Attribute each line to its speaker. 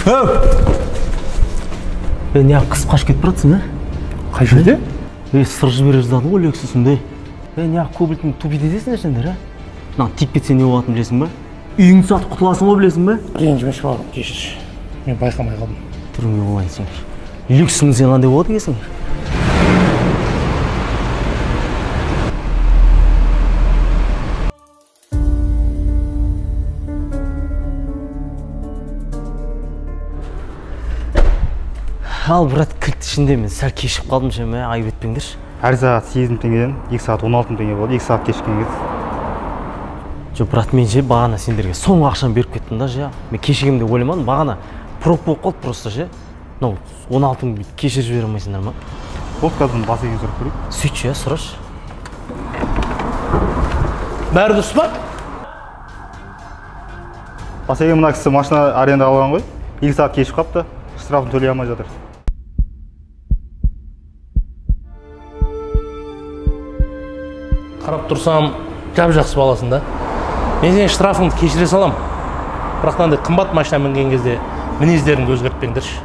Speaker 1: Е, неғып қысып қашып кетіп баратсың, а?
Speaker 2: Қай жерде?
Speaker 1: Е, сыр жібере жаздадың ғой Лексусымды. Е, неғып кобальтын тупить етесіңдер сендер, а? Мынаны тиіп кетсе не болатынын білесің ба? Үйіңді сатып құтыласың ғой, білесің ба?
Speaker 2: Ренжімеші бауырым, кешірші. Мен байқамай қалдым.
Speaker 1: Түріңе болайын сен. Люксің сен қандай болады екенсің? Ал, брат, кілт ішінде мен сәл кешігіп қалдым ше, мә, айып етпеңдерші.
Speaker 3: Әр сағат 8 мың теңгеден 2 сағат 16 мың теңге болды, 2 сағат кешіккен кез.
Speaker 1: Жоқ, брат, мен ше бағана сендерге соңғы ақшаны беріп кеттім да ше. Мен кешігемін деп ойламадым, бағана пробка болып қалды просто ше. Мынау 16 мың бүйтіп кешіріп жібере алмайсыңдар ма?
Speaker 3: Болды, қазір басекең сұрап көрейік.
Speaker 1: Сөйтші, сұрашы.
Speaker 2: Бәрі дұрыс па?
Speaker 3: Басеке, мына кісі машина аренда алған ғой, 2 сағат кешігіп қалыпты, штрафын төлей алмай жатыр.
Speaker 2: Қарап тұрсам, жап-жақсы баласың да. Мен сенің штрафыңды кешіре салам. Бірақ мынандай қымбат машина мінген кезде мінездеріңді өзгертпеңдерші.